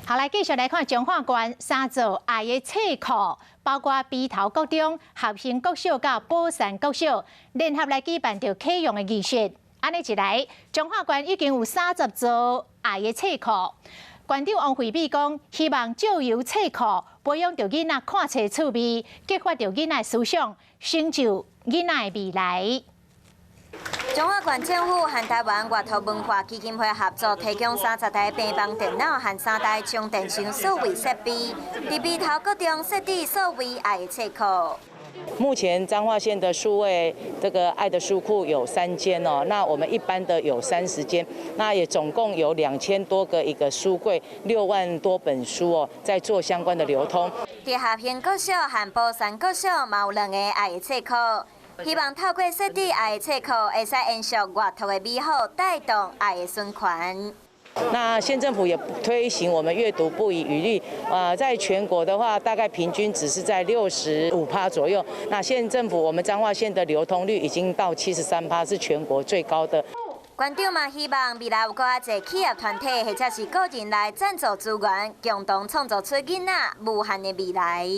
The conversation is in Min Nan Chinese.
好，來繼續來看彰化縣三座愛的冊庫，包括陂頭國中、合興國小佮寶山國小，聯合來舉辦著啟用的儀式。按呢一來，彰化縣已經有30座愛的冊庫。縣長王惠美講，希望藉由冊庫培養著囡仔看冊趣味，激發著囡仔思想，成就囡仔的未來。彰化縣政府和台灣閱讀文化基金會合作，提供30台平板電腦和三台充電箱數位設備，佇陂頭國中設置數位愛的冊庫。目前彰化縣的數位這個愛的書庫有三間哦，那我們一般的有30間，那也總共有2000多個一個書櫃，6萬多本書哦，在做相關的流通。佇合興國小和寶山國小嘛有兩个愛的冊庫。希望透過設置愛的冊庫，會使延續閱讀的美好，帶動愛的循環。那縣政府也推行我們閱讀不遺餘力，啊，在全國的話，大概平均只是在65趴左右。那縣政府我們彰化縣的流通率已經到73趴，是全國最高的。縣長嘛希望未來有閣較濟企業團體或者是個人來贊助資源，共同創造出囡仔無限的未來。